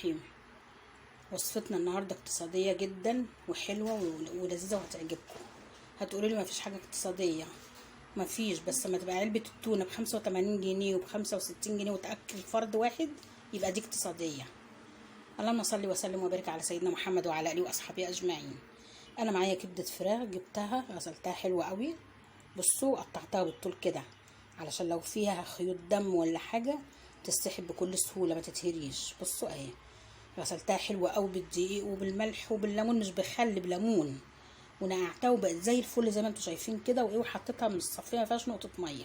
الرحيم. وصفتنا النهارده اقتصادية جدا وحلوه ولذيذه وهتعجبكم. هتقولوا لي ما فيش حاجة اقتصادية، ما فيش، بس ما تبقى علبة التونه ب85 جنيه وب65 جنيه وتاكل فرد واحد يبقى دي اقتصادية. اللهم صل وسلم وبارك على سيدنا محمد وعلى اله واصحابه اجمعين. انا معايا كبده فراخ جبتها غسلتها حلوة قوي، بصوا قطعتها بالطول كده علشان لو فيها خيوط دم ولا حاجة تسحب بكل سهولة ما تتهريش. بصوا اهي غسلتها حلوة قوي بالدقيق وبالملح وبالليمون، مش بخل، بليمون، ونقعتها وبقت زي الفل زي ما انتم شايفين كده. وايه، وحطيتها من الصفيه ما فيهاش نقطة مية.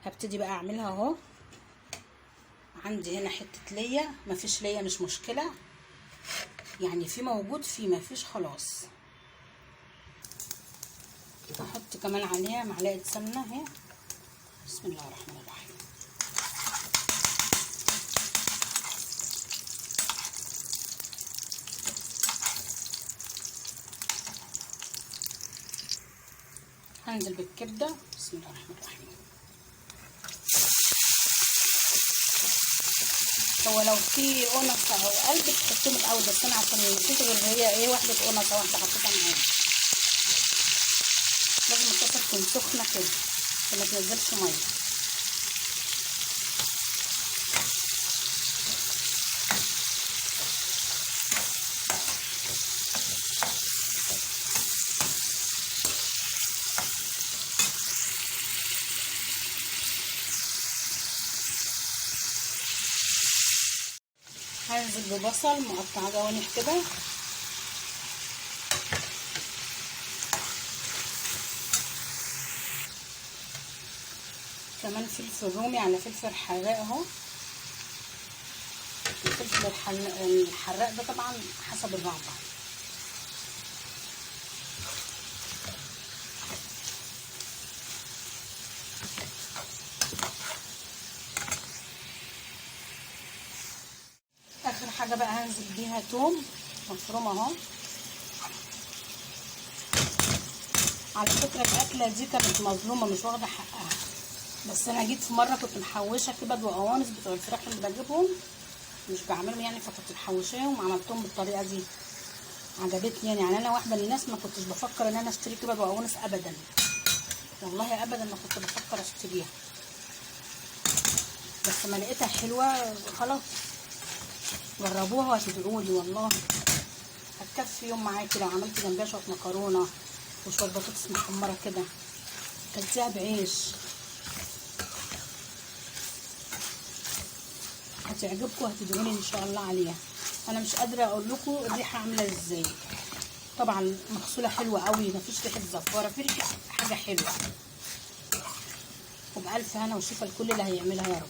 هبتدي بقى اعملها اهو. عندي هنا حتة ليا، ما فيش ليا مش مشكلة، يعني في موجود في، ما فيش خلاص. هحط كمان عليها معلقه سمنه اهي. بسم الله الرحمن الرحيم. هنزل بالكبده. بسم الله الرحمن الرحيم. هو لو في قنصه او قلب تحطيهم الاول، بس انا عشان مفيش غير هي ايه واحدة قنصه واحدة حطيتها معايا. لازم الطاسه تكون سخنة كده عشان ما تنزلش مية. هنزل ببصل مقطع جوانح كده، كمان فلفل رومي على فلفل حراق اهو. الفلفل الحراق ده طبعا حسب الرغبة. اخر حاجة بقى هنزل بيها توم مفروم اهو. على فكرة الاكلة دي كانت مظلومة مش واخده حقها، بس انا جيت في مرة كنت محوشه كبد وقوانص بتوع الفراخ اللي بجيبهم مش بعملهم يعني، فكنت محوشاهم وعملتهم بالطريقة دي، عجبتني يعني. انا واحدة من الناس ما كنتش بفكر ان انا اشتري كبد وقوانص ابدا، والله ابدا ما كنت بفكر اشتريها، بس ما لقيتها حلوة خلاص. جربوها وهتدعوا لي والله، هتكفي يوم معاكي لو عملتي جنبها شوية مكرونه وشوية بطاطس محمرة كده، اكلتيها بعيش، هتعجبكم وهتدعوا لي ان شاء الله عليها. انا مش قادرة اقول لكم الريحة عامله ازاي، طبعا مغسوله حلوة قوي، مفيش ريحه زفاره، في ريحه حاجة حلوة. وبالف هنا وشفا لكل اللي هيعملها يا رب.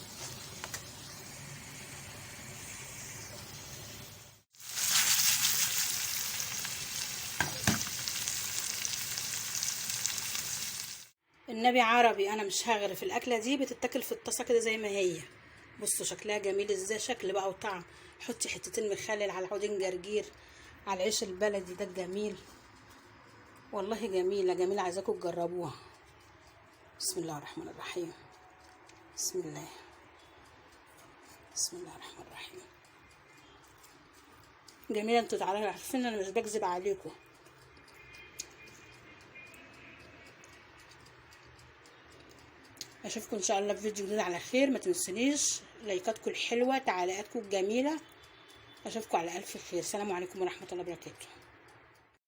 النبي عربي، انا مش هغرف الاكلة دي، بتتاكل في الطاسه كده زي ما هي. بصوا شكلها جميل ازاي، شكل بقى وطعم. حطي حتتين مخلل على عودين جرجير على العيش البلدي ده الجميل، والله جميلة جميلة، عايزاكم تجربوها. بسم الله الرحمن الرحيم. بسم الله، بسم الله الرحمن الرحيم. جميلة، انتوا تعرفوا عارفين انا مش بكذب عليكم. اشوفكم ان شاء الله في فيديو جديد على خير. ما تنسونيش لايكاتكم الحلوة، تعليقاتكم الجميلة. اشوفكم على الف خير. السلام عليكم ورحمة الله وبركاته.